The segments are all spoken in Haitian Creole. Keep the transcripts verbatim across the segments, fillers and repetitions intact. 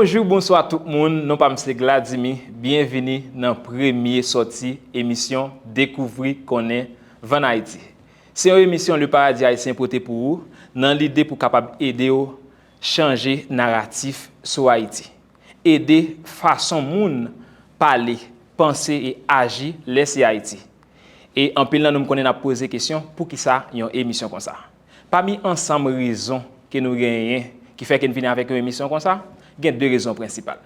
Bonjou, bonswa tout moun, non pa m se Gladimy, byenvini nan premye sòti emisyon Dekouvri Konnen Vann Ayiti. Se yon emisyon Le Paradis Haïtien pote pou ou, nan lide pou kapab ede w chanje naratif sou Ayiti. Ede fason moun pale, panse e aji lè se Ayiti. E anpil nan nou m konnen n ap poze kesyon, poukisa yon emisyon konsa? Pami ansanm rezon ke nou genyen ki fè ke n vini avèk yon emisyon konsa, gen de rezon prensipal.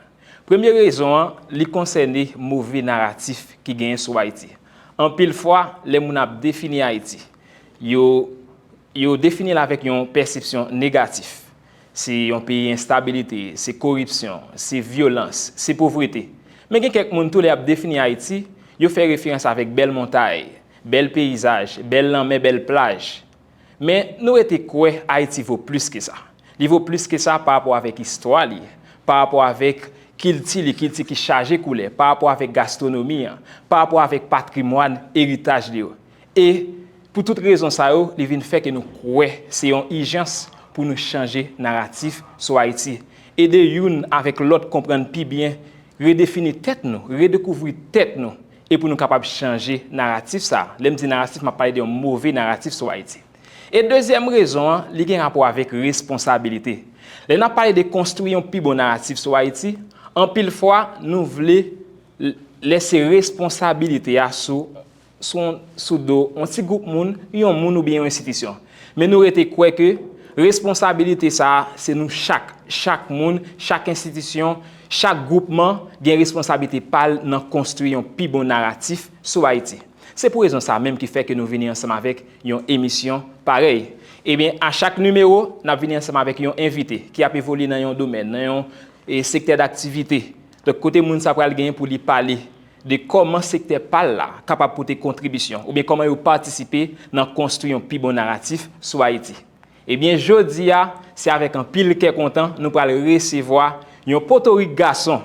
Premye rezon an, li konsène move naratif ki genyen sou Ayiti. Anpil fwa, lè moun ap defini Ayiti, yo, yo defini l avèk yon pèsepsyon negatif. Se yon peyi enstabilite, se koripsyon, se vyolans, se povrete. Men gen kèk moun tou lè y ap defini Ayiti, yo fè referans avèk bèl montay, bèl peyizaj, bèl lanmè, bèl plaj. Men nou rete kwè Ayiti vo plis ke sa. Li vo plis ke sa pa rapò avèk istwa li, pa rapò avèk kilti li, kilti ki chaje koulè, pa rapò avèk gastwonomi an, pa rapò avèk patrimwàn, eritaj li yo. E pou tout rezon sa yo, li vin fè ke nou kwè se yon ijans pou nou chanje naratif sou Ayiti. Ede youn avèk lòt konprann pi byen, redefini tèt nou, redekouvri tèt nou, e pou nou kapab chanje naratif sa a. Lè m di naratif, m ap pale de yon move naratif sou Ayiti. E dezyèm rezon an, li gen rapò avèk responsabilite. Lè n ap pale de konstwi yon pi bon naratif sou Ayiti, anpil fwa, nou vle l-, lèse responsabilite a sou, sou, sou do yon ti gwoup moun, yon moun oubyen yon enstitisyon. Men nou rete kwè ke responsabilite sa a, se nou chak, chak moun, chak enstitisyon, chak gwoupman gen responsabilite pa l nan konstwi yon pi bon naratif sou Ayiti. Se pou rezon sa a menm ki fè ke nou vini ansanm avèk yon emisyon parèy. Ebyen, a chak nimewo, n ap vini ansanm avèk yon envite ki ap evolye nan yon domèn, nan yon, e, sektè daktivite. Donk, kote moun sa pral genyen pou li pale de kòman sektè pa l la kapab pote kontribisyon, oubyen kòman yo patisipe nan konstwi yon pi bon naratif sou Ayiti. Ebyen, jodi a, se avèk anpil kè kontan nou pral resevwa yon potorik gason,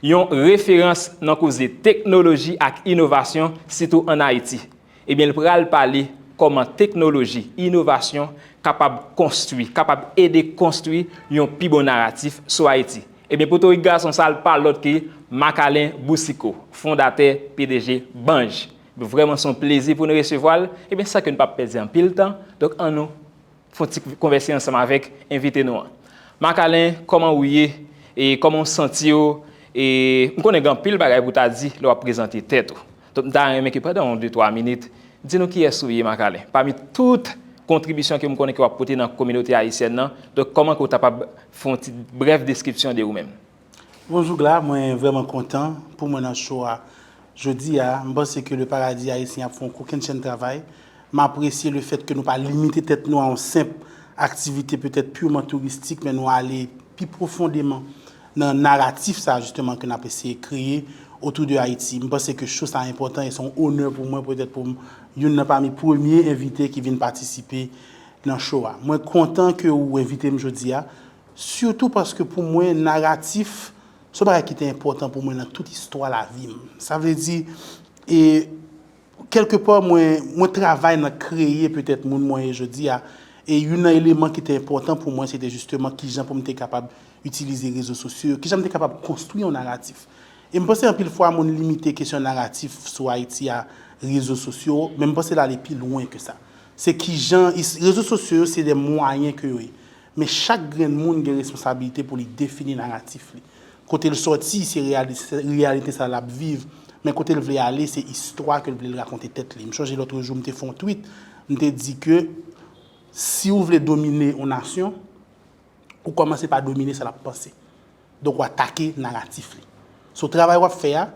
yon referans nan koze teknoloji ak inovasyon, sitou ann Ayiti. Ebyen, l pral pale kòman teknoloji, inovasyon kapab konstwi, kapab ede konstwi yon pi bon naratif sou Ayiti. Ebyen, potorik gason sa a, l pa lòt ke Macalin Boucicault, fondatè P D G Banj. Vrèman, se yon plezi pou nou resevwa l. Ebyen, san ke n p ap pèdi anpil tan, donk, annou fè yon ti konvèse ansanm avèk envite nou an. Macalin, kòman ou ye? E kòman w santi w? E m konnen gen anpil bagay pou w ta di lè w ap prezante tèt ou. Donk, m ta renmen ke pandan yon de, twa minit, di nou kiyès ou ye, Macalin. Pami tout kontribisyon ke m konnen ke w ap pote nan kominote ayisyèn nan, donk, kòman ke w ta kapab fè yon ti brèf deskripsyon de ou menm? Bonjou, Gla, mwen vrèman kontan pou mwen nan show a. Jodi a, m panse ke Le Paradis Haïtien ap fè yon kokennchenn travay. M apresye le fèt ke nou pa limite tèt nou a yon senp aktivite petèt pirman touristik, men nou ale pi pwofondeman nan naratif sa a, jisteman, ke n ap eseye kreye otou de Ayiti. M panse ke show sa a enpòtan e se yon onè pou mwen, petèt pou m, youn nan pami premye envite ki vin patisipe nan show a. Mwen kontan ke ou envite m jodi a, sitou paske pou mwen, naratif, se yon bagay ki te enpòtan pou mwen nan tout istwa lavi m. Sa vle di, e, kèlkepa, mwen, mwen travay nan kreye petèt moun mwen ye jodi a. E youn nan eleman ki te enpòtan pou mwen, se te jisteman kijan pou m te kapab itilize rezo sosyo yo, kijan m te kapab konstwi yon naratif. E m panse anpil fwa moun limite kesyon naratif sou Ayiti a rezo sosyo, men m panse l ale pi lwen ke sa. Se kijan is-, rezo sosyo yo se de mwayen ke yo ye. Men chak grenn moun gen responsabilite pou li defini naratif li. Kote l sòti, se reyali-, se reyalite sa l ap viv. Men kote l vle ale, se istwa ke l vle l rakonte tèt li. M chonje lòt jou, m te fè yon tweet, m te di ke si w vle domine yon nasyon, ou kòmanse pa domine sa l ap panse. Donk, w atake naratif li. So, travay w ap fè a,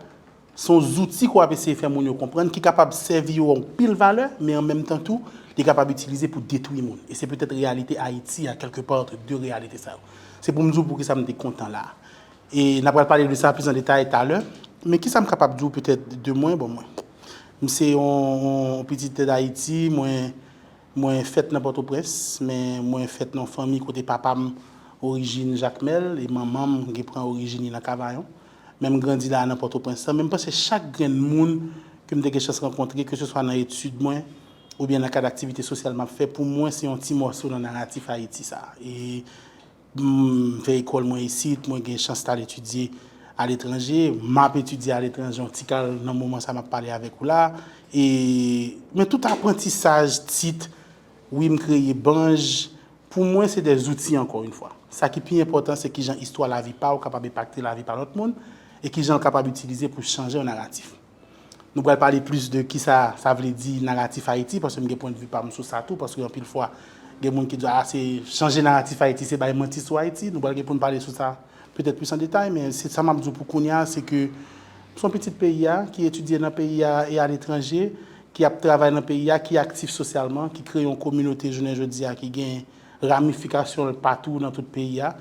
se yon zouti ke w ap eseye fè moun yo konprann, ki kapab sèvi yo yon pil valè, men an menm tan tou, li kapab itilize pou detwi moun. E se petèt reyalite Ayiti a, kèlkepa, ant de reyalite sa yo. Se pou m di w poukisa m te kontan la a. E n ap pral pale de sa plis an detay talè. Men kisa m kapab di w petèt de mwen? Bon, mwen, m se yon, yon pitit tè Dayiti, mwen, mwen fèt nan Pòtoprens, men mwen fèt nan yon fanmi kote papa m orijin Jakmèl e manman m gen pran orijin li nan Kavayon. Men m grandi la a nan Pòtoprens lan, men m panse chak grenn moun ke m te gen chans rankontre, keseswa nan etid mwen oubyen nan kad aktivite sosyal m ap fè, pou mwen se yon ti mòso nan naratif Ayiti sa a. E M fè lekòl mwen isit, mwen gen chans t al etidye aletranje, m ap etidye aletranje yon ti kal nan moman sa m ap pale avèk ou la. E, men tout aprantisaj, tit, wi, m kreye banj, pou mwen, se de zouti, ankò yon fwa. Sa ki pi enpòtan, se kijan istwa lavi pa w kapab enpakte lavi pa lòt moun, e kijan l kapab itilize pou chanje yon naratif. Nou pral pale plis de kisa sa vle di naratif Ayiti, paske m gen pwennvi pa m sou sa tou, paske anpil fwa, gen moun ki di, a, se chanje naratif Ayiti, se bay manti sou Ayiti. Nou pral gen pou n pale sou sa petèt plis an detay, men se sa m ap di w pou kounye a, se ke m se yon pitit peyi a, ki etidye nan peyi a e aletranje, ki ap travay nan peyi a, ki aktif sosyalman, ki kreye yon kominote jounen jodi a, ki gen ramifikasyon l patou nan tout peyi a.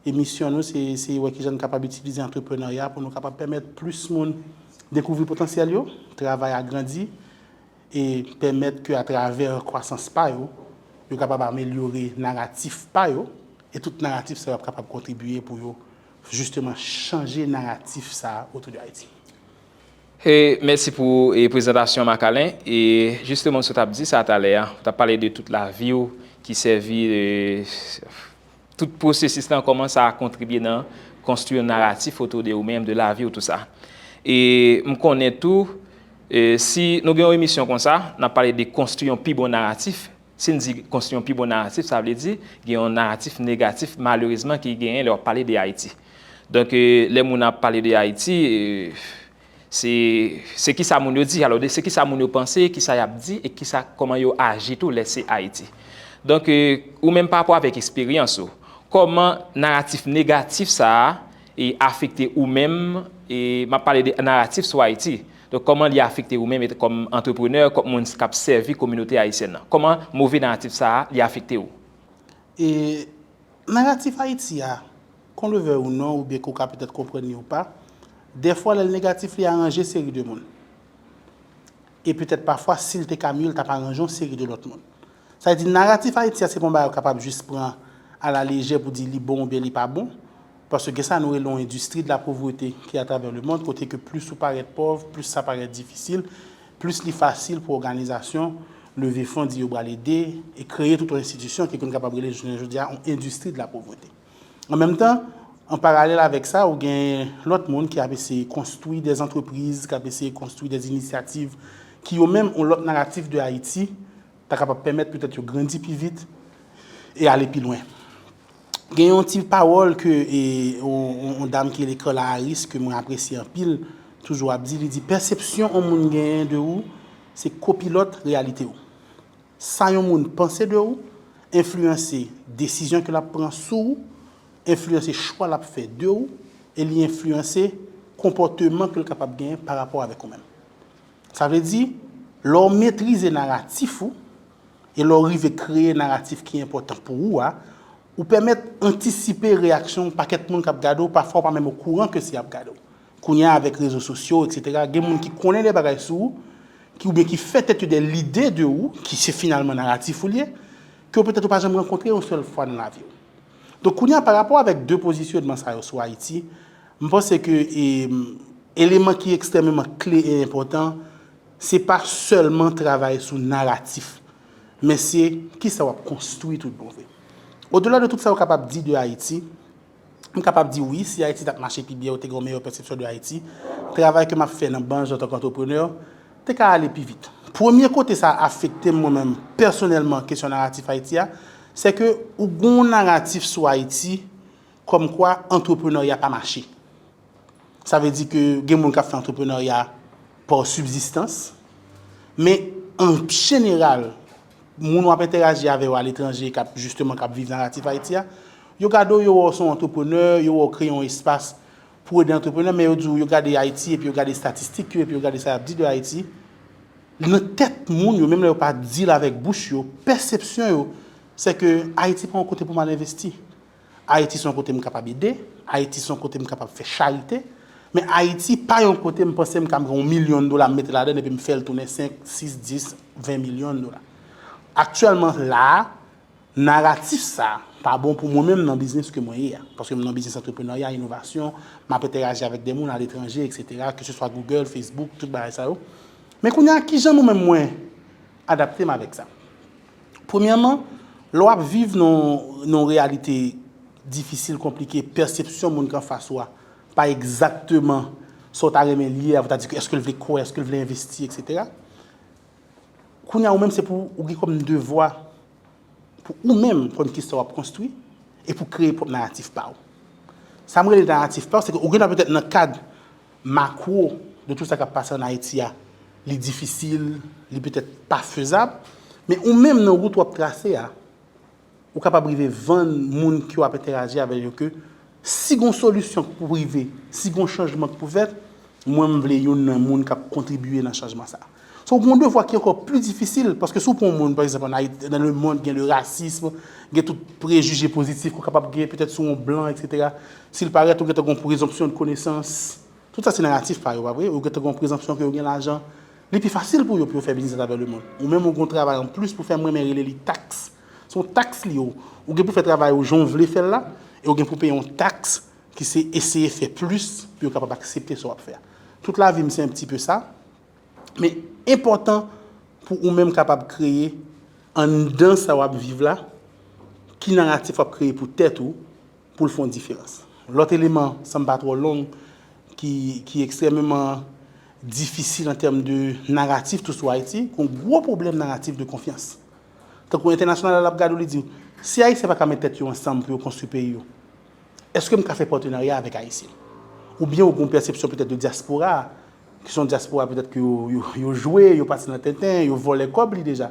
E misyon nou, se eseye wè kijan n kapab itilize antreprenarya pou nou kapab pèmèt plis moun dekouvri potansyèl yo, travay a grandi, e pèmèt ke atravè kwasans pa yo, yo kapab amelyore naratif pa yo, e tout naratif sa yo ap kapab kontribye pou yo jisteman chanje naratif sa a otou de Ayiti. E mèsi pou e, prezantasyon Marc-Alain. E jisteman, sa w t ap di sa talè a, ou t ap pale de tout lavi w ki sèvi e, tout pwosesis lan, kòman sa kontribye nan konstwi yon naratif otou de ou menm, de lavi w, tou sa. E m konnen tou, e, si nou gen yon emisyon konsa, n ap pale de konstwi yon pi bon naratif. Si n di konstwi yon pi bon naratif, sa vle di gen yon naratif negatif, malerezman, ki genyen lè w ap pale de Ayiti. Donk, e, lè moun ap pale de Ayiti, e, se se kisa moun yo di, alò, se kisa moun yo panse, kisa y ap di, e kisa, kòman yo aji tou lè se Ayiti. Donk, e, ou menm pa rapò avèk eksperyans ou, kòman naratif negatif sa a e afekte ou menm, e m ap pale de naratif sou Ayiti. Donk, kòman li afekte ou menm kòm antreprenè, kòm moun k ap sèvi kominote ayisyèn nan? Kòman move naratif sa a, li afekte ou? E naratif Ayiti a, qu'on le veuille ou non, oubyen ke w ka petèt konprann li ou pa, dèfwa lè l negatif, li aranje seri de moun. E petèt pafwa, si l te ka mye, l t ap aranje yon seri de lòt moun. Sa vle di, naratif Ayiti a, se pa yon bagay ou kapab jis pran alalejè pou di li bon oubyen li pa bon. Paske gen sa nou rele yon industrie de la pauvreté ki atravè lemonn, kote ke plis ou parèt pòv, plis sa parèt difisil, plis li fasil pou òganizasyon leve fon, di yo pral ede, e kreye tout yon enstitisyon ki konn kapab rele jounen jodi a yon industrie de la pauvreté. An menm tan, an paralèl avèk sa, ou gen lòt moun ki ap eseye konstwi de antrepriz, ki ap eseye konstwi de inisyativ ki yo menm yon lòt naratif de Ayiti ta kapab pèmèt petèt yo grandi pi vit e ale pi lwen. Gen yon ti pawòl ke e, yon, yon, yon dam ki rele Carla Harris, ke mwen apresye anpil, toujou ap di, li di, pèsepsyon yon moun genyen de ou, se kopilòt reyalite w. Sa yon moun panse de ou, enfliyanse desizyon ke l ap pran sou ou, enfliyanse chwa l ap fè de ou, e li enfliyanse konpòteman ke l kapab genyen pa rapò avèk ou menm. Sa vle di, lè w metrize naratif ou, e lè w rive kreye naratif ki enpòtan pou ou a, ou pèmèt antisipe reyaksyon yon pakèt moun k ap gade w, pafwa w pa menm okouran ke si y ap gade w. Kounye a, avèk rezo sosyo, etsetera, gen moun ki konnen de bagay sou ou, ki oubyen ki fè tèt yo de lide de ou, ki se finalman naratif ou li ye, ke w petèt ou pa janm rankontre yon sèl fwa nan lavi w. Donk, kounye a, pa rapò avèk de pozisyonman sa yo sou Ayiti, m panse ke e, eleman ki ekstrèmeman kle e enpòtan, se pa sèlman travay sou naratif, men se kisa w ap konstwi tout bon vre. Odela de tout sa yo kapab di de Ayiti, m kapab di wi, si Ayiti t ap mache pi byen, ou te gen yon meyè pèsepsyon de Ayiti, travay ke m ap fè nan banj antanke antreprenè te ka ale pi vit. Premye kote sa afekte m mwen menm pèsonèlman, kesyon naratif Ayiti a, se ke ou gen yon naratif sou Ayiti kòmkwa antreprenarya pa mache. Sa vle di ke gen moun k ap fè antreprenarya pa sibzistans, men an jeneral, moun w ap entèraji avè yo aletranje k ap jisteman k ap viv naratif Ayiti a, yo gade w, yo wè w se yon antreprenè, yo wè w kreye yon espas pou ede antreprenè, men yo di w yo gade Ayiti epi yo gade estatistik yo epi yo gade sa y ap di de Ayiti. Nan tèt moun yo, menm lè yo pa di l avèk bouch yo, pèsepsyon yo, se ke Ayiti pa yon kote pou m al envesti. Ayiti se yon kote m kapab ede, Ayiti se yon kote m kapab fè charite, men Ayiti pa yon kote m panse m ka gen yon milyon dola m mete ladan l epi m fè l tounen senk, sis, dis, ven milyon dola. Aktyèlman la a, naratif sa a pa bon pou mwen menm nan biznis ke mwen ye a. Paske m nan biznis antreprenarya, inovasyon, m ap entèraji avèk de moun aletranje, etsetera, keseswa Google, Facebook, tout bagay sa yo. Men kounye a, kijan mwen menm mwen adapte m avèk sa? Premyèman, lè w ap viv nan yon reyalite difisil, konplike, pèsepsyon moun ki anfas ou a pa egzakteman sa w ta renmen li ye, a, ou ta di ke èske l vle kwè, èske l vle envesti, etsetera. Kounye a, ou menm, se pou ou gen kòm devwa pou ou menm konn kisa w ap konstwi e pou kreye pwòp naratif pa w. Sa m rele naratif pa w, se ke ou gen dwa petèt nan kad makwo de tout sa k ap pase ann Ayiti a, li difisil, li petèt pa fezab, men ou menm nan wout w ap trase a, ou kapab rive vann moun ke w ap entèyaji avè yo ke si gon solisyon k pou rive, si gon chanjman k pou fèt, mwen m vle youn nan moun k ap kontribiye nan chanjman sa a. So, ou gen yon devwa ki ankò pli difisil, paske si w pran yon moun, pa egzanp, ann Ayiti, nan lemonn, gen le rasism, gen tout prejije pozitif ke w kapab gen petèt sou yon blan, etsetera. Si l parèt, ou gentan gen yon prezonpsyon de konesans. Tout sa se naratif pa yo, pa vre? Ou gentan gen yon prezonpsyon ke yo gen lajan. Li pi fasil pou yo, pou yo fè biznis atravè lemonn. Ou menm, ou gen yon travay anplis pou fè, m renmen rele li taks. Se yon taks li yo. Ou gen pou fè travay ou jan w vle fè l la, e ou gen pou peye yon taks ki se eseye fè plis pou yo kapab aksepte sa w ap fè a. Tout lavi m se yon ti pe sa. Men enpòtan pou ou menm kapab kreye anndan sa w ap viv la, ki naratif w ap kreye pou tèt ou, pou l fè yon diferans. Lòt eleman, san m pa twò long, ki, ki ekstrèmeman difisil an tèm de naratif tou sou Ayiti, gen yon gwo pwoblèm naratif de konfyans. Tankou entènasyonal la, l ap gade w, li di w, si Ayisyen pa ka met tèt yo ansanm pou yo konstwi peyi yo, èske m ka fè patenarya avèk Ayisyen? Oubyen ou gen yon pèsepsyon petèt de dyaspora a, ki se yon dyaspora petèt ke yo, yo, yo jwe, yo pati nan tenten, yo vòlè kòb li deja.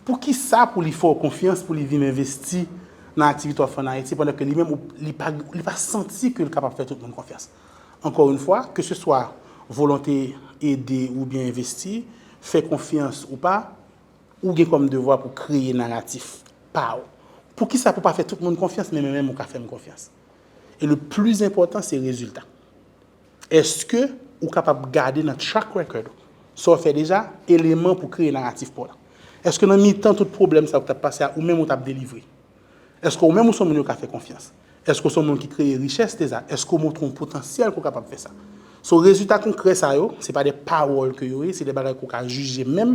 Poukisa pou li fè w konfyans, pou li vin envesti nan aktivite w ap fè ann Ayiti, pandan ke li menm, ou, li pa, li pa santi ke l kapab fè tout moun konfyans? Encore une fois, que ce soit volonte ede oubyen envesti, fè konfyans ou pa, ou gen kòm devwa pou kreye naratif pa w. Poukisa pou pa fè tout moun konfyans, men menm ou ka fè m konfyans? E le pli enpòtan, se rezilta. Èske ou kapab gade nan track record ou, sa w fè deja, eleman pou kreye naratif pa w la? Èske nan mitan tout pwoblèm sa yo k t ap pase a, ou menm ou t ap delivre? Èske ou menm ou se yon moun yo ka fè konfyans? Èske ou se yon moun ki kreye richès deja? Èske ou montre yon potansyèl ke w kapab fè sa? So, rezilta konkrè sa yo, se pa de pawòl ke yo ye, se de bagay ke w ka jije menm.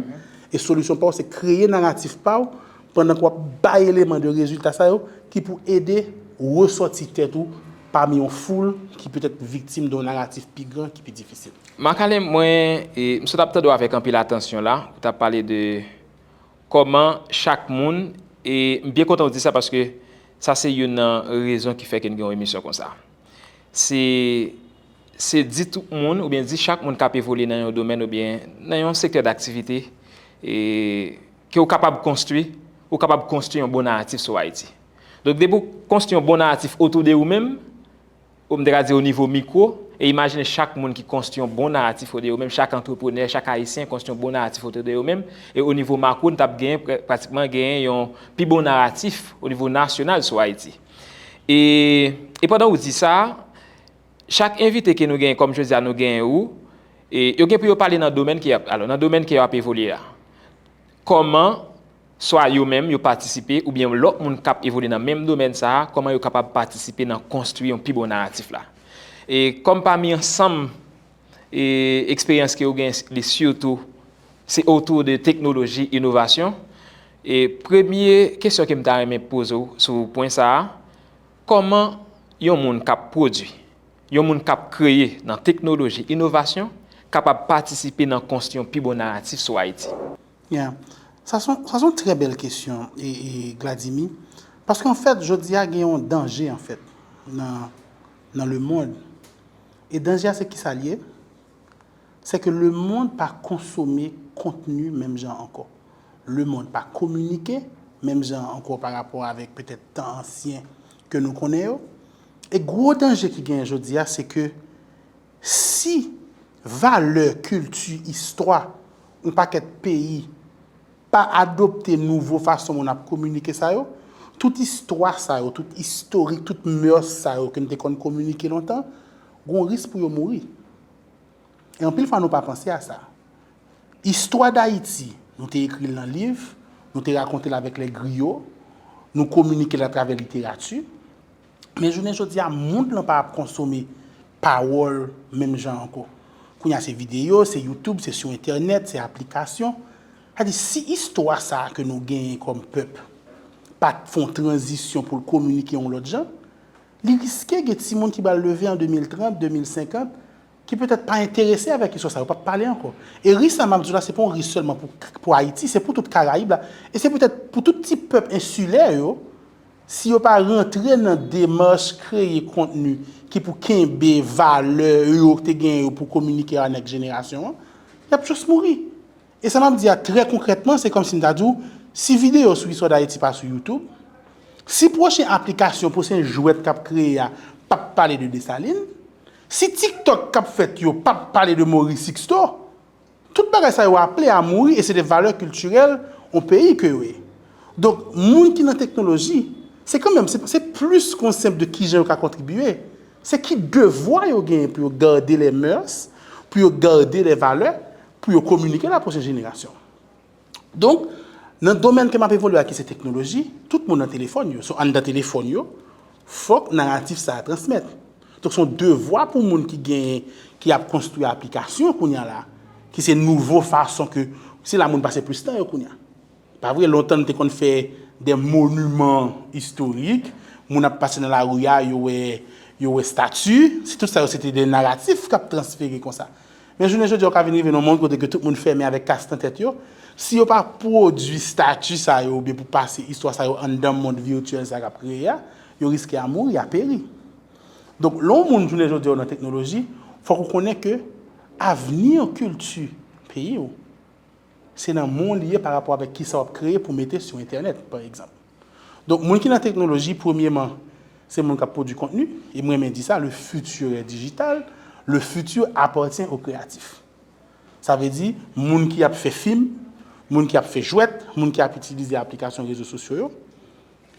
E solisyon pa w, se kreye naratif pa w, pandan ke w ap bay eleman de rezilta sa yo ki pou ede resòti tèt ou pami yon foul ki petèt viktim de yon naratif pi gran, ki pi difisil. Macalin, mwen, e, m sot ap tande w avèk anpil atansyon la, ou t ap pale de kòman chak moun, e m byen kontan w di sa paske sa se youn nan rezon ki fè ke n gen yon emisyon konsa. Se, se di tout moun, oubyen di chak moun k ap evolye nan yon domèn oubyen nan yon sektè daktivite, e, ke w kapab konstwi, ou kapab konstwi yon bon naratif sou Ayiti. Donk, depi w konstwi yon bon naratif otou de ou menm, ou m te ka di o nivo mikwo, e imajine chak moun ki konstwi yon bon naratif otou de yo menm, chak antreprenè, chak Ayisyen konstwi yon bon naratif otou de yo menm, e o nivo makwo, n t ap genyen, pra-, pratikman genyen yon pi bon naratif o nivo nasyonal sou Ayiti. E, e pandan ou di sa, chak envite ke nou genyen, kòm jodi a nou genyen ou, e, yo gen pou yo pale nan domèn ke y ap, alò, nan domèn ke y ap evolye a. Kòman swa yo menm yo patisipe, oubyen lòt moun k ap evolye nan menm domèn sa a, kòman yo kapab patisipe nan konstwi yon pi bon naratif la. E kòm pami ansanm, e, eksperyans ke yo gen, li sitou, se otou de teknoloji, inovasyon. E premye kesyon ke m ta renmen poze w sou pwen sa a, kòman yon moun k ap pwodui, yon moun k ap kreye nan teknoloji, inovasyon, kapab patisipe nan konstwi yon pi bon naratif sou Ayiti? Yeah. Sa se yon, sa se yon trè bèl kesyon, e, e, Gladimy. Paske, anfèt, jodi a, gen yon danje, anfèt, nan, nan lemonn. E danje a, se kisa l ye? Se ke lemonn pa konsome kontni menm jan ankò. Lemonn pa kominike menm jan ankò pa rapò avèk petèt tan ansyen ke nou konnen yo. E gwo danje ki genyen jodi a, se ke si valè, kilti, istwa yon pakèt peyi pa adopte nouvo fason moun ap kominike sa yo, tout istwa sa yo, tout istorik, tout mœurs sa yo ke n te konn kominike lontan, gon risk pou yo mouri. E anpil fwa nou pa panse a sa. Istwa Dayiti, nou te ekri l nan liv, nou te rakonte l avèk les griots, nou kominike l atravè literati. Men jounen jodi a, mond lan pa ap konsome pawòl menm jan ankò. Kounye a se videyo, se YouTube, se sou entènèt, se aplikasyon. Sa di, si istwa sa a ke nou genyen kòm pèp pa t fè yon tranzisyon pou l kominike yon lòt jan, Li riske gen timoun ki pral leve an de mil trant, de mil senkant, ki petèt pa enterese avèk istwa sa yo, p ap pale ankò. E ris sa m ap di w la, se pa yon ris sèlman pou, pou Ayiti, se pou tout Karayib la, e se petèt pou tout ti pèp ensilè yo, si yo pa rantre nan demach kreye kontni ki pou kenbe valè yo te gen yo pou kominike a nèks jenerasyon an, y ap just mouri. E sa m ap di a trè konkrètman, se kòmsi m ta di w, si videyo sou istwa Dayiti pa sou YouTube, si pwochen aplikasyon, pwochen jwèt k ap kreye a p ap pale de Desalin, si TikTok k ap fèt yo p ap pale de Maurice Sixto, tout bagay sa yo aple a mouri e se de valè kiltirèl yon peyi ke yo ye. Donk, moun ki nan teknoloji, se kanmenm, se, se plis ke yon senp de kijan yo ka kontribye, se ki devwa yo genyen pou yo gade les mœurs, pou yo gade les valeurs, pou yo kominike la pwochen jenerasyon. Donk, nan domèn ke m ap evolye a ki se teknoloji, tout moun nan telefòn yo, so anndan telefòn yo, fòk naratif sa a transmèt. Donk, se yon devwa pou moun ki genyen, ki ap konstwi aplikasyon kounye a la, ki se nouvo fason ke, se la moun pase plis tan yo kounye a. Pa vre, lontan n te konn fè de moniman istorik, moun ap pase nan lari a, yo wè, yo wè stati, se tout sa yo se te de naratif k ap transfere konsa. Men jounen jodi a, ou ka vin rive nan yon mond kote ke tout moun fèmen avèk kas nan tèt yo. Si yo pa pwodui stati sa yo oubyen pou pase istwa sa yo anndan mond vityèl sa k ap kreye a, yo riske a mouri, a peri. Donk, lè yon moun jounen jodi a nan teknoloji, fòk ou konnen ke avni kilti peyi w, se nan men w li ye pa rapò avèk kisa w ap kreye pou mete sou entènèt, pa egzanp. Donk, moun ki nan teknoloji, premyeman, se moun k ap pwodui kontni, e m renmen di sa, le futur est digital, le futur appartient aux créatifs. Sa vle di, moun ki ap fè fim, moun ki ap fè jwèt, moun ki ap itilize aplikasyon rezo sosyo yo,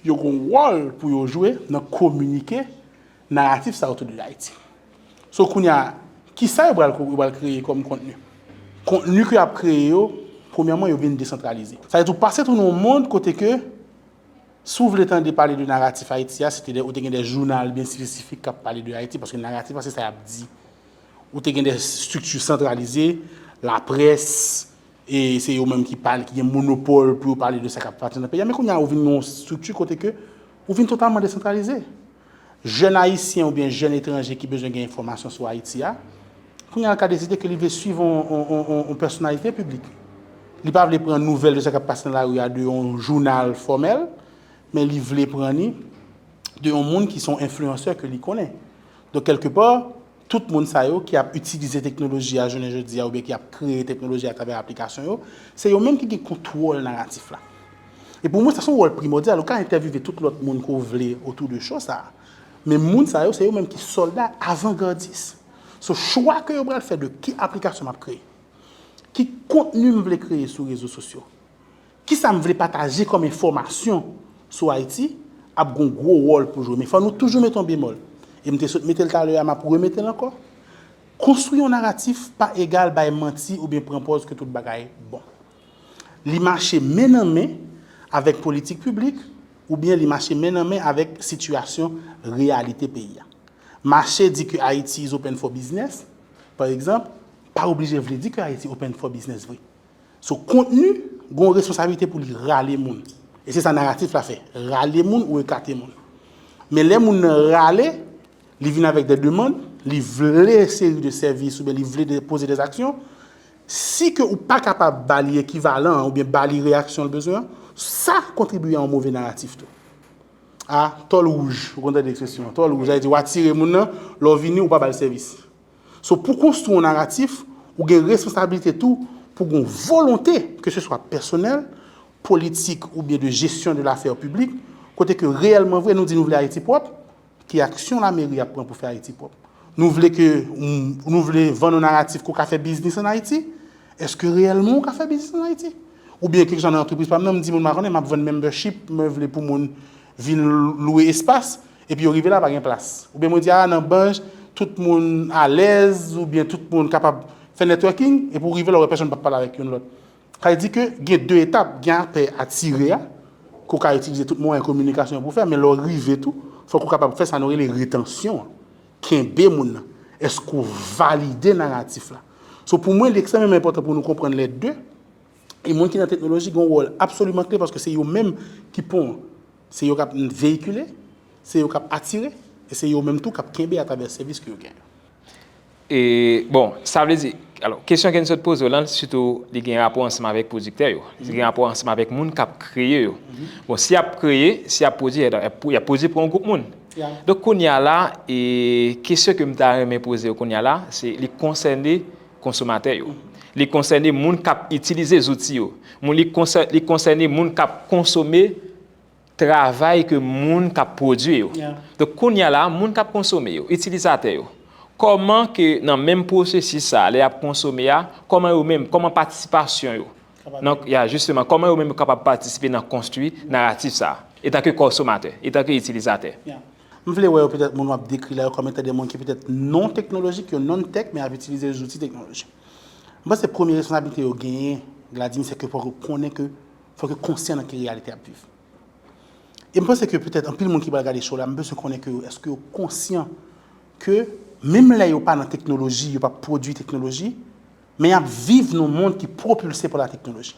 yo gen yon wòl pou yo jwe nan kominike naratif sa otou de Ayiti. So, kounye a, kisa yo pral, yo pral kreye kòm kontni? Kontni ke y ap kreye yo, premyèman, yo vin desantralize. Sa vle di, ou pase tou nan yon mond kote ke, si w vle tande pale de naratif Ayiti a, se te de, ou te gen de jounal byen espesifik k ap pale de Ayiti, paske naratif la, se sa y ap di. Ou te gen de estrikti santralize, laprès, e se yo menm ki pale, ki gen monopòl pou yo pale de sa k ap pase nan peyi a. Men kounye a, ou vin yon estrikti kote ke ou vin totalman desantralize. Jèn ayisyen oubyen jèn etranje ki bezwen gen enfòmasyon sou Ayiti a, kounye a l ka deside ke li vle swiv yon, yon, yon, yon, yon pèsonalite piblik. Li pa vle pran nouvèl de sa k ap pase nan lari a de yon jounal fòmèl, men li vle pran li de yon moun ki se yon enfliyansè ke li konnen. Donk, kèlkepa, tout moun sa yo ki ap itilize teknoloji a jounen jodi a oubyen ki ap kreye teknoloji a atravè aplikasyon yo, se yo menm ki gen kontwòl naratif la. E pou mwen, sa se yon wòl primòdyal. Ou ka entèvyouve tout lòt moun ke w vle otou de cho sa a. Men moun sa yo, se yo menm ki sòlda avangardis. So, chwa ke yo pral fè de ki aplikasyon m ap kreye, ki kontni m vle kreye sou rezo sosyo, kisa m vle pataje kòm enfòmasyon sou Ayiti, ap gen yon gwo wòl pou jwe. Men fò nou toujou mete yon bemòl. E m te sot mete l talè a, m ap remete l ankò. Konstwi yon naratif pa egal bay manti oubyen pran pòz ke tout bagay bon. Li mache men nan men avèk politik piblik oubyen li mache men nan men avèk sitiyasyon reyalite peyi a. Mache di ke Ayiti is open for business, pa egzanp, pa oblije vle di ke Ayiti open for business vre. So, kontni gen yon responsablite pou li rale moun. E se sa naratif la fè, rale moun ou ekate moun. Men lè moun nan rale, li vin avèk de demann, li vle seri de sèvis oubyen li vle de, poze de aksyon, si ke ou pa kapab ba li ekivalan an oubyen ba li reyaksyon l bezwen an, sa kontribye a yon move naratif tou. A, tòl wouj, ou konn tande ekspresyon an, tòl wouj, sa vle di w atire moun nan, lè w vini, ou pa ba l sèvis. So, pou konstwi yon naratif, ou gen responsablite tou pou gen yon volonte, ke se swa pèsonèl, politik oubyen de jesyon de lafè piblik, kote ke reyèlman vre, nou di nou vle Ayiti pwòp, ki aksyon lameri ap pran pou fè Ayiti pwòp? Nou vle ke, nou vle vann yon naratif ke w ka fè biznis ann Ayiti? Èske reyèlman w ka fè biznis ann Ayiti? Oubyen kèk jan nan antrepriz pa m nan, m di moun m pa konnen, m ap vann membership, mwen vle pou moun vin lwe espas, epi yo rive la, pa gen plas. Oubyen mwen di, a, nan Banj, tout moun alèz, oubyen tout moun kapab fè networking, epi w rive la, w wè pèsonn p ap pale avèk youn lòt. Sa vle di ke gen de etap, gen apè atire a, ke w ka itilize tout mwayen kominikasyon pou fè, men lè w rive tou, fòk ou kapab fè sa nou rele retansyon an. Kenbe moun nan. Èske w valide naratif la? So, pou mwen, li ekstrèmeman enpòtan pou nou konprann lè de, e moun ki nan teknoloji gen yon wòl absoliman kle paske se yo menm ki pon an. Se yo k ap veyikile, se yo k ap atire, E se yo menm tou k ap kenbe atravè sèvis ke yo genyen. E, bon, sa vle di, alò, kesyon ke n sot poze w lan, sitou li gen rapò ansanm avèk pwodiktè yo. Li gen rapò ansanm avèk moun k ap kreye yo. Bon, si y ap kreye, si y ap pwodui, y ap pwodui pou yon gwoup moun. Donk, kounye a la, e, kesyon ke m ta renmen poze w kounye a la, se li konsène konsomatè yo. Li konsène moun k ap itilize zouti yo. Moun, li konsè- li konsène moun k ap konsome travay ke moun k ap pwodui yo. Donk, kounye a la, moun k ap konsome yo, itilizatè yo, kòman ke nan menm pwosesis sa a, lè y ap konsome a, kòman yo menm, kòman patisipasyon yo? Donk, ya, jisteman, kòman yo menm yo kapab patisipe nan konstwi naratif sa a, etanke konsomatè, etanke itilizatè? M vle wè yo petèt moun w ap dekri la yo kòm etan de moun ki petèt non teknolojik, yo non-tech, men ap itilize zouti teknoloji. M panse premye responsablite yo genyen, Gladys, se ke fòk yo konnen ke, fòk yo konsyan nan ki reyalite y ap viv. E m panse ke petèt anpil moun ki pral gade show la, m bezwen konnen ke yo, èske yo konsyan ke menm lè yo pa nan teknoloji, yo pa pwodui teknoloji, men y ap viv nan yon mond ki pwopilse pa la teknoloji.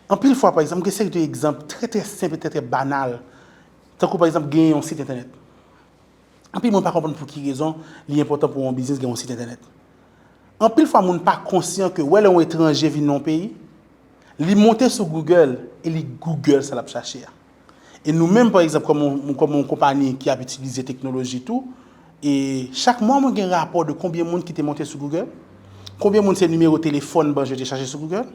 Anpil fwa, pa egzanp, gen seri de egzanp trè, trè senp e trè, trè banal. Tankou, pa egzanp, genyen yon sit entènèt. Anpil moun pa konprann pou ki rezon li enpòtan pou yon biznis gen yon sit entènèt. Anpil fwa, moun pa konsyan ke wè lè yon etranje vin nan yon peyi, li monte sou Google e li Google sa l ap chache a. E nou menm, pa egzanp, kòm yon, kòm yon konpayi ki ap itilize teknoloji tou, e chak mwa mwen gen rapò de konbyen moun ki te monte sou Google, konbyen moun se nimewo telefòn banj yo te chache sou Google,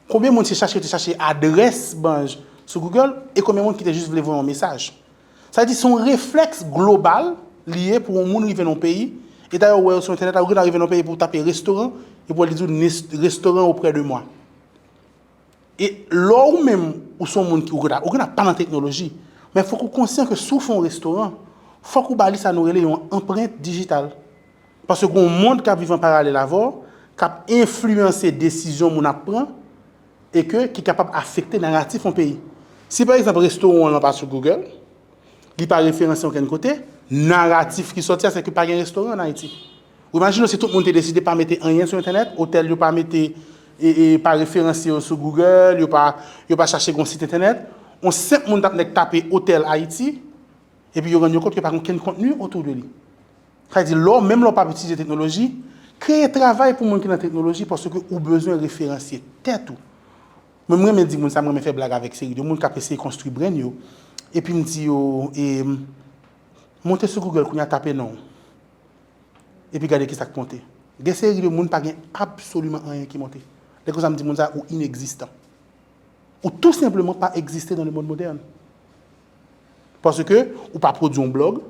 konbyen moun se chache yo te chache adrès banj sou Google, e konbyen moun ki te jis vle voye yon mesaj. Sa vle di se yon reflèks global li ye pou yon moun rive nan yon peyi, e dayè ou wè yo sou entènèt la, ou gentan rive nan yon peyi pou w tape restoran, epi w li di w restoran auprès de moi. E lè ou menm ou se yon moun ki ou gentan ou gentan pa nan teknoloji, men fòk ou konsyan ke si w fè yon restoran, fòk ou ba li sa nou rele yon anprent dijital. Paske gen yon mond k ap viv an paralèl avè w, k ap enfliyanse desizyon moun ap pran, e ke ki kapab afekte naratif yon peyi. Si pa egzanp restoran w lan pa sou Google, li pa referanse okenn kote, naratif ki sòti a se ke pa gen restoran an Ayiti. Ou imajine w si tout moun te deside pa mete anyen sou entènèt, otèl yo pa mete, e, e, pa referanse yo sou Google, yo pa, yo pa chache gen yon sit entènèt, yon senp moun t ap nèk tape otèl Ayiti, epi yo rann yo kont ke pa gen okenn kontni otou de li. Sa vle di, lè w, menm lè w p ap itilize teknoloji, kreye travay pou moun ki nan teknoloji paske ou bezwen referanse tèt ou. Mwen, m renmen di moun sa, m renmen fè blag avèk seri de moun k ap eseye konstwi brand yo. Epi m di yo, e, monte sou Google kounye a, tape non w. Epi gade kisa k monte. Gen seri de moun pa gen absoliman anyen ki monte. Lè konsa m di moun sa, ou inegzistan. Ou tou senpleman pa egziste dans le monde moderne. Paske ou pa pwodui yon blòg,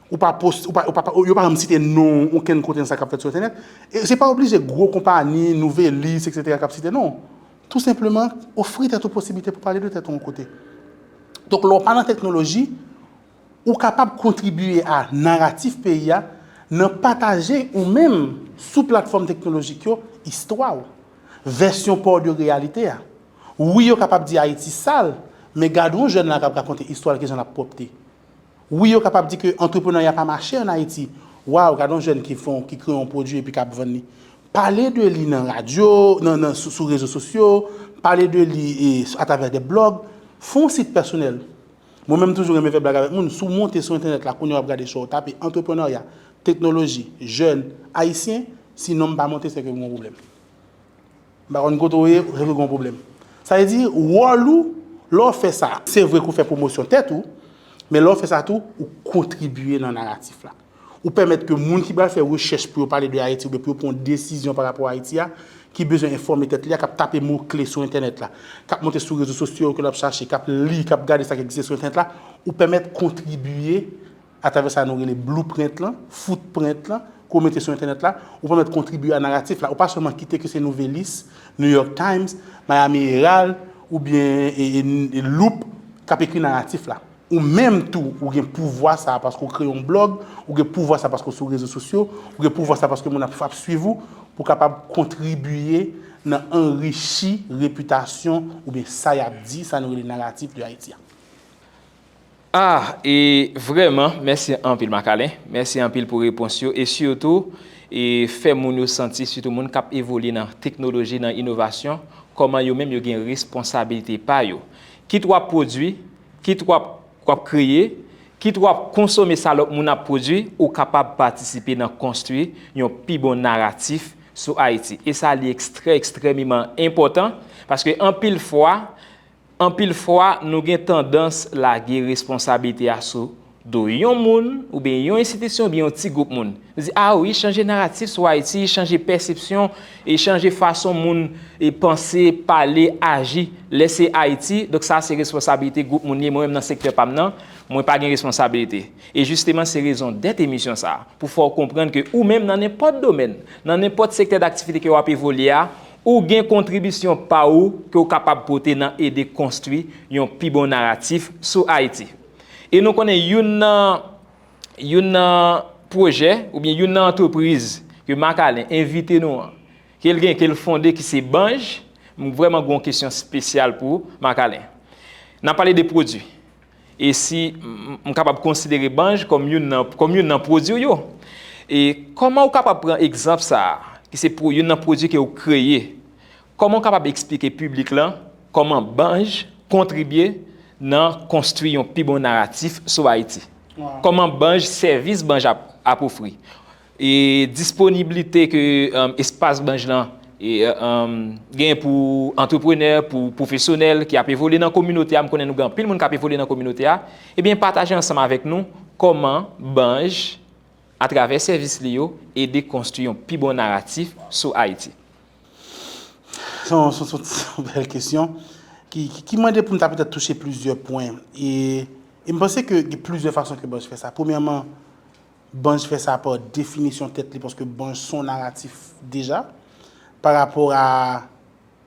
ou pa post, ou pa, ou pa, yo pa janm site non w okenn kote nan sa k ap fèt sou entènèt. E se pa oblije gwo konpayi, nouvelis, etsetera k ap site non w. Tou senpleman, ofri tèt ou posiblite pou pale de tèt ou yon kote. Donk, lè w pa nan teknoloji, ou kapab kontribye a naratif peyi a nan pataje ou menm sou platfòm teknolojik yo istwa w, vèsyon pa w de reyalite a. Wi, yo kapab di Ayiti sal, men gade yon jèn la k ap rakonte istwa l, kijan l ap pwòpte. Wi, yo kapab di ke antreprenarya pa mache ann Ayiti. Waw, gade yon jèn ki fè yon, ki kreye yon pwodui epi k ap vann li. Pale de li nan radyo, nan, nan, sou, sou rezo sosyo, pale de li e, atravè de blòg, fè yon sit pèsonèl. Mwen menm toujou renmen fè blag avèk moun. Si w monte sou entènèt la, kounye a w ap gade show, w tape antreprenarya, teknoloji, jèn, ayisyen, si non m pa monte, se ke gen yon pwoblèm. M pa konn kote w ye, se ke gen yon pwoblèm. Sa vle di, wòl ou, lè w fè sa, se vre ke w fè pwomosyon tèt ou, men lè w fè sa tou, ou kontribye nan naratif la. Ou pèmèt ke moun ki pral fè rechèch pou yo pale de Ayiti oubyen pou yo pran yon desizyon pa rapò a Ayiti a, ki bezwen enfòme tèt li a, k ap tape mo kle sou entènèt la, k ap monte sou rezo sosyo yo ke l ap chache, k ap li, k ap gade sa k egziste sou entènèt la, ou pèmèt kontribye atravè sa nou rele blueprint lan, footprint lan, ke w mete sou entènèt la, ou pèmèt kontribye a naratif la. Ou pa sèlman kite ke se Nouvelliste, New York Times, Miami Herald, oubyen e, e, e Loop k ap ekri naratif la. Ou menm tou, ou gen pouvwa sa a paske w kreye yon blòg, ou gen pouvwa sa a paske w sou rezo sosyo, ou gen pouvwa sa a paske moun ap, ap swiv ou, pou w kapab kontribye nan anrichi repitasyon oubyen sa y ap di, sa nou rele naratif de Ayiti a. Ah, e vrèman, mèsi anpil, Macalin. Mèsi anpil pou repons yo. E sitou, e fè moun yo santi, sitou moun k ap evolye nan teknoloji, nan inovasyon, kòman yo menm yo gen responsabilite pa yo. Kit w ap pwodui, kit w ap, w ap kreye, Kit w ap konsome sa lòt moun ap pwodui, ou kapab patisipe nan konstwi yon pi bon naratif sou Ayiti. E sa li ekstrè, ekstrèmeman enpòtan, paske anpil fwa, anpil fwa, nou gen tandans lage responsablite a sou do yon moun, oubyen yon enstitisyon, oubyen yon ti gwoup moun. Nou di, a wi, chanje naratif sou Ayiti, chanje pèsepsyon, e chanje fason moun e panse, pale, aji. Lè se Ayiti, donk sa se responsablite gwoup moun ye, mwen menm nan sektè pa m nan, mwen pa gen responsablite. E jisteman, se rezon dèt emisyon sa a, pou fè w konprann ke ou menm nan nenpòt domèn, nan nenpòt sektè daktivite ke w ap evolye a, ou gen kontribisyon pa ou ke w kapab pote nan ede konstwi yon pi bon naratif sou Ayiti. E nou konnen youn nan, youn nan pwojè oubyen youn nan antrepriz ke Marc Alain envite nou an, ke l gen, ke l fonde, ki se Banj, m vrèman gen yon kesyon espesyal pou Marc Alain. N ap pale de pwodui. E si m, m kapab konsidere Banj kòm youn nan, kòm youn nan pwodui w yo. E kòman w kapab pran egzanp sa a, ki se pou youn nan pwodui ke w kreye? Kòman w kapab eksplike piblik lan kòman Banj kontribye nan konstwi yon pi bon naratif sou Ayiti? Kòman Banj, sèvis Banj ap, ap ofri? E disponiblite ke, um, espas Banj lan e, um, gen pou antreprenè, pou pwofesyonèl ki ap evolye nan kominote a. M konnen nou gen anpil moun k ap evolye nan kominote a. Ebyen, pataje ansanm avèk nou kòman Banj, atravè sèvis li yo, ede konstwi yon pi bon naratif sou Ayiti. Se yon, se yon, se yon bèl kesyon ki, ki, ki mande pou m ta petèt touche plizyè pwen. E, e m panse ke gen plizyè fason ke Banj fè sa. Premyèman, Banj fè sa pa definisyon tèt li, paske Banj se yon naratif deja. Pa rapò a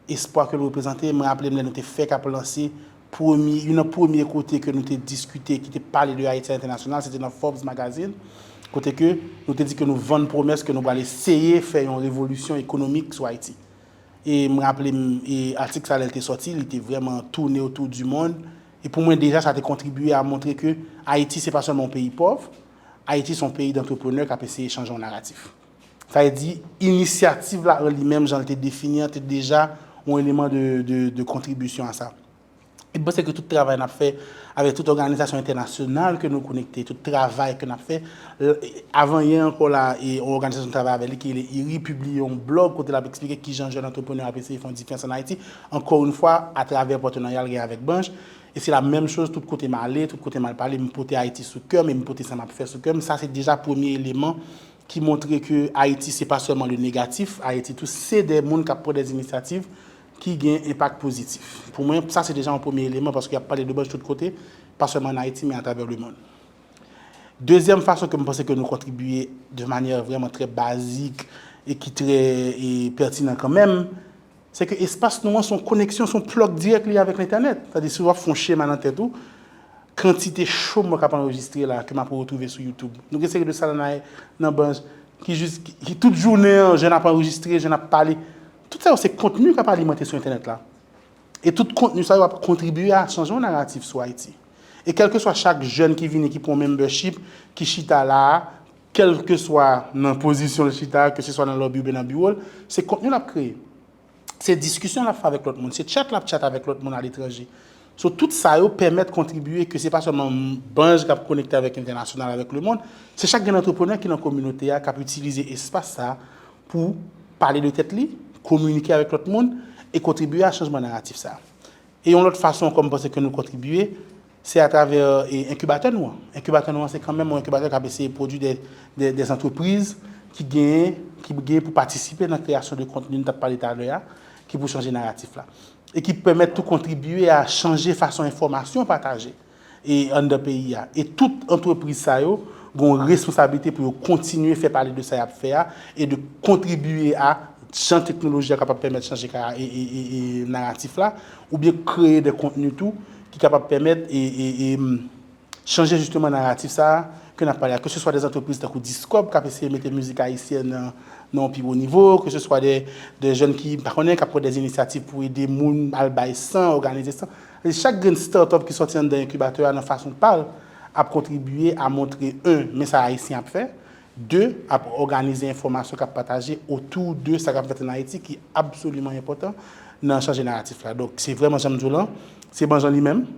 espwa ke l reprezante, mwen raple m lè nou te fèk ap lanse premye, youn nan premye kote ke nou te diskite, ki te pale de Ayiti a entènasyonal, se te nan Forbes Magazine, kote ke nou te di ke nou vann pwomès ke nou pral eseye fè yon revolisyon ekonomik sou Ayiti. E m raple m, e atik sa lè l te sòti, li te vrèman toune otou di mond. E pou mwen deja, sa te kontribye a montre ke Ayiti se pa sèlman yon peyi pòv, Ayiti se yon peyi dantreprenè k ap eseye chanje yon naratif. Sa vle di, inisyativ la an li menm, jan l te defini an, te deja yon eleman de, de, de kontribisyon a sa. E m panse ke tout travay n ap fè avèk tout òganizasyon entènasyonal ke nou konekte, tout travay ke n ap fè, avan yè ankò la, e yon òganizasyon n travay avèk li ki rele IRI pibliye yon blòg kote l ap eksplike kijan jèn antreprenè ap eseye fè yon diferans ann Ayiti. Ankò yon fwa, atravè patnarya l gen avèk Banj. E se la menm choz, tout kote m ale, tout kote m al pale, m pote Ayiti sou kè m e m pote sa m ap fè sou kè m. Sa se deja premye eleman ki montre ke Ayiti se pa sèlman le negatif, Ayiti tou se de moun k ap pran de inisyativ ki gen enpak pozitif. Pou mwen, sa se deja yon premye eleman, paske y ap pale de Banj tout kote, pa sèlman ann Ayiti, men atravè lemonn. Dezyèm fason ke m panse ke nou kontribye de manyè vrèman trè bazik e ki trè e pètinan kanmenm, se ke espas nou an se yon koneksyon, se yon plug dirèk li avèk lentènèt. Sètadi, si w ap fè yon chema nan tèt ou, kantite show mwen k ap anrejistre la ke m ap retwouve sou YouTube. Nou gen seri de sa nan, nan Banj ki jis, ki, ki tout jounen an, jèn ap anrejistre, jèn ap pale. Tout sa yo se kontni k ap alimante sou entènèt la. E tout kontni sa yo ap kontribye a chanje yon naratif sou Ayiti. E kèlkeswa chak jèn ki vini, ki pran membership, ki chita la a, kèlkeswa nan pozisyon l chita, keseswa nan lòbi oubyen nan biwo l, se kontni l ap kreye. Se diskisyon l ap fè avèk lòt moun, se chat l ap chat avèk lòt moun aletranje. So, tout sa yo pèmèt kontribye ke se pa sèlman Banj k ap konekte avèk entènasyonal, avèk lemonn, se chak grenn antreprenè ki nan kominote a k ap itilize espas sa a pou pale de tèt li, kominike avèk lòt moun e kontribye a chanjman naratif sa a. E yon lòt fason ankò m panse ke nou kontribye, se atravè e, enkibatè nou an. Enkibatè nou an se kanmenm yon enkibatè k ap eseye pwodui de, de, de antrepriz ki genyen, ki genyen pou patisipe nan kreyasyon de kontni n t ap pale talè a, ki pou chanje naratif la. E ki pèmèt tou kontribye a chanje fason enfòmasyon pataje e anndan peyi a. E tout antrepriz sa yo gen yon responsablite pou yo kontinye fè pale de sa y ap fè a e de kontribye a jan teknoloji a kapab pèmèt chanje ka, e, e, e, e naratif la, oubyen kreye de kontni tou ki kapab pèmèt e, e, e, chanje jisteman naratif sa a ke n ap pale a. Keseswa de antrepriz tankou Discob k ap eseye mete mizik ayisyèn nan, nan yon pi wo nivo, keseswa de, de jèn ki, m pa konnen, k ap pran de inisyativ pou ede moun al bay san, òganize san. E chak grenn start-up ki sòti anndan enkibatè a nan fason pa l ap kontribye a montre, en, men sa Ayisyen ap fè, de, ap òganize enfòmasyon k ap pataje otou de sa k ap fèt ann Ayiti ki absoliman enpòtan nan chanje naratif la. Donk, se vrèman jan m di w lan, se Banj an li menm,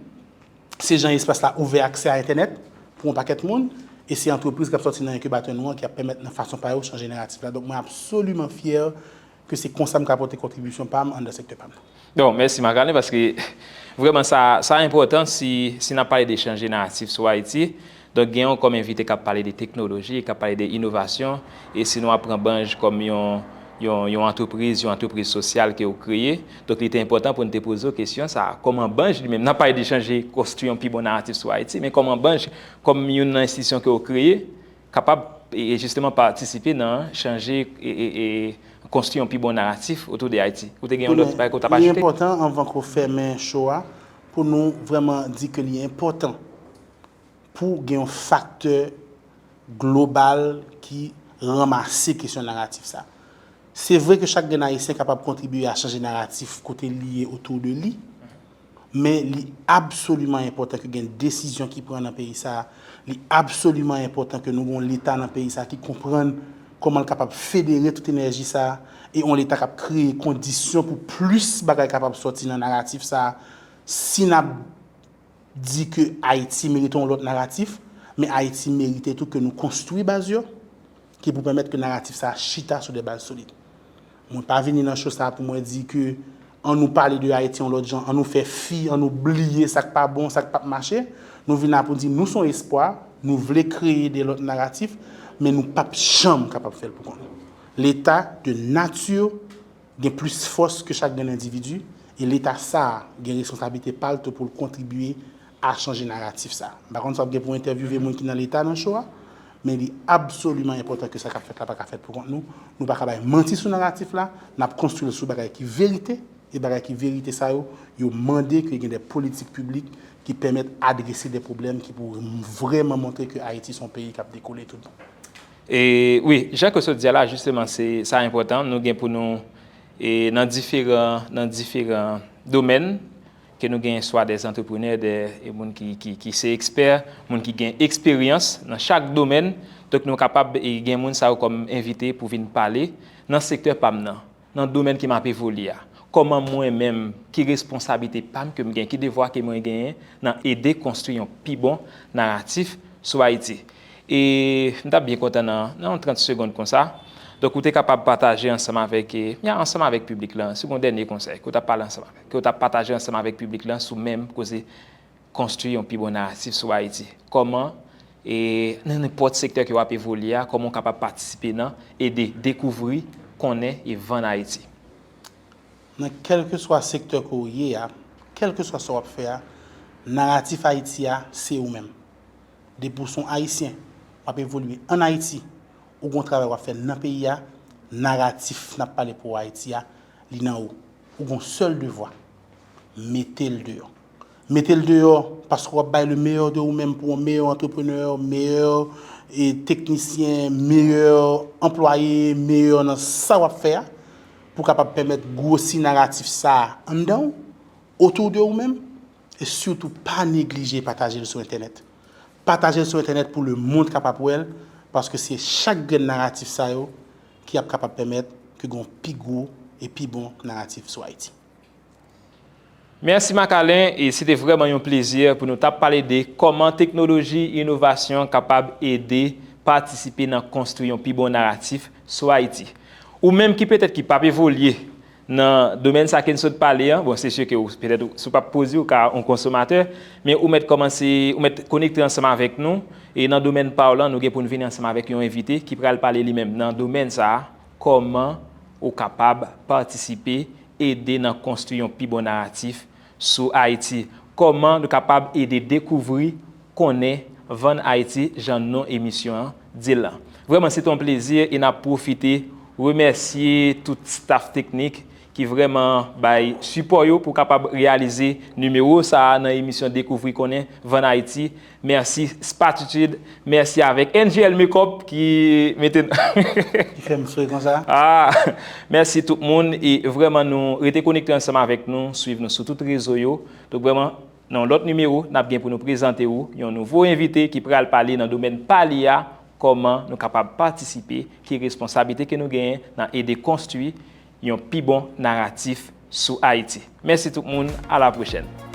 se jan espas la ouvè aksè a entènèt, pou yon pakèt moun, e se antrepriz k ap sòti nan enkibatè nou an ki ap pèmèt nan fason pa yo chanje naratif la. Donk, mwen absoliman fyè ke se konsa m ka pote kontribisyon pa m anndan sektè pa m nan. Bon, mèsi Marc-Alain, paske vrèman sa, sa enpòtan si, si n ap pale de chanje naratif sou Ayiti. Donk, gen yon kòm envite k ap pale de teknoloji, k ap pale de inovasyon, e si nou ap pran Banj kòm yon, yon, yon antrepriz, yon antrepriz sosyal ke w kreye, donk li te enpòtan pou n te poze w kesyon sa a. Kòman Banj li menm, n ap pale de chanje, konstwi yon pi bon naratif sou Ayiti, men kòman Banj, kòm youn nan enstitisyon ke w kreye, kapab e, e jisteman patisipe nan chanje e, e, e konstwi yon pi bon naratif otou de Ayiti. Ou te gen yon lòt bagay ke w t ap ajoute? Li enpòtan anvan ke w fèmen show a pou nou vrèman di ke li enpòtan pou gen yon faktè global ki ranmase kesyon naratif sa. Se vre ke chak grenn Ayisyen kapab kontribye a chanje naratif kote li ye otou de li, men li absoliman enpòtan ke gen desizyon ki pran nan peyi sa a. Li absoliman enpòtan ke nou gen yon Leta nan peyi sa a ki konprann kòman l kapab federe tout enèji sa a e yon Leta k ap kreye kondisyon pou plis bagay kapab sòti nan naratif sa a. Si n ap di ke Ayiti merite yon lòt naratif, men Ayiti merite tou ke nou konstwi baz yo ki pou pèmèt ke naratif sa a chita sou de baz solid. Mwen pa vini nan show sa a pou mwen di ke ann nou pale de Ayiti yon lòt jan, ann nou fè fi, ann nou bliye sa k pa bon, sa k p ap mache. Nou vin la pou di nou se yon espwa, nou vle kreye de lòt naratif, men nou p ap janm kapab fè l pou kont nou. Leta de nati gen plis fòs ke chak grenn endividi, e Leta sa a gen responsablite pa l tou pou l kontribye a chanje naratif sa. M pa konn si w ap gen pou entèvyouve moun ki nan Leta nan show a, men li absoliman enpòtan ke sa k ap fèt la pa ka fèt pou kont nou. Nou pa ka bay manti sou naratif la, n ap konstwi l sou bagay ki verite, e bagay ki verite sa yo, yo mande ke gen de politik piblik ki pèmèt adrese de pwoblèm ki pou vrèman montre ke Ayiti se yon peyi k ap dekole tout bon. E wi, jan ke w sot di a la, jisteman, se, sa enpòtan. Nou gen pou nou, e, nan diferan, nan diferan domèn, ke nou gen swa de antreprenè, de, e, moun ki, ki, ki se ekspè, moun ki gen eksperyans nan chak domèn. Donk, nou kapab, e, gen moun sa yo kòm envite pou vin pale nan sektè pa m nan, nan domèn ke m ap evolye a. Kòman mwen menm, ki responsablite pa m ke m gen, ki devwa ke mwen genyen nan ede konstwi yon pi bon naratif sou Ayiti? E m t ap byen kontan nan, nan yon trant segonn konsa. Donk, ou te kapab pataje ansanm avèk, e, ya, ansanm avèk piblik lan, se yon dènye konsèy ke w t ap pale ansanm avèk, ke w t ap pataje ansanm avèk piblik lan sou menm koze konstwi yon pi bon naratif sou Ayiti. Kòman, e, nan nenpòt sektè ke w ap evolye a, kòman w kapab patisipe nan ede dekouvri, konnen e vann Ayiti? Nan kèlkeswa sektè ke w ye a, kèlkeswa sa w ap fè a, naratif Ayiti a, se ou menm. Depi w se yon Ayisyen, w ap evolye ann Ayiti, ou gen yon travay w ap fè nan peyi a, naratif n ap pale pou Ayiti a, li nan ou. Ou gen yon sèl devwa, mete l deyò. Mete l deyò, paske w ap bay le meilleur de ou menm pou yon meyè antreprenè, meyè, e, teknisyen, meyè anplwaye, meyè nan sa w ap fè a, pou w kapab pèmèt gwosi naratif sa a anndan w, otou de ou menm, e sitou pa neglije pataje l sou entènèt. Pataje l sou entènèt pou lemonn kapab wè l, paske se chak grenn naratif sa yo ki ap kapab pèmèt ke gen yon pi gwo e pi bon naratif sou Ayiti. Mèsi Marc-Alain, e se te vrèman yon plezi pou nou t ap pale de kòman teknoloji, inovasyon kapab ede patisipe nan konstwi yon pi bon naratif sou Ayiti. Ou menm ki petèt ki p ap evolye nan domèn sa ke n sot pale a, bon, se si ke ou, petèt, ou, si w p ap pwodui, ou ka yon konsomatè, men ou mèt kòmanse, ou mèt konekte ansanm avèk nou, e nan domèn pa w lan, nou gen pou n vini ansanm avèk yon envite ki pral pale li menm nan domèn sa a, kòman ou kapab patisipe ede nan konstwi yon pi bon naratif sou Ayiti. Kòman nou kapab ede dekouvri, konnen, vann Ayiti, jan non emisyon an di l lan. Vrèman, se te yon plezi e n ap pwofite remèsye tout staff teknik ki vrèman bay sipò yo pou kapab reyalize nimewo sa a nan emisyon Dekouvri, Konnen, Vann Ayiti. Mèsi Spatitude, mèsi avèk N G L Makeup ki mete n. Ki fè m souri konsa. Ah, mèsi tout moun e vrèman nou rete konekte ansanm avèk nou, swiv nou sou tout rezo yo. Donk vrèman, nan yon lòt nimewo, n ap gen pou nou prezante ou yon nouvo envite ki pral pale nan domèn pa li a, kòman nou kapab patisipe, ki responsablite ke nou genyen nan ede konstwi yon pi bon naratif sou Ayiti. Mèsi tout moun, a la pwochèn.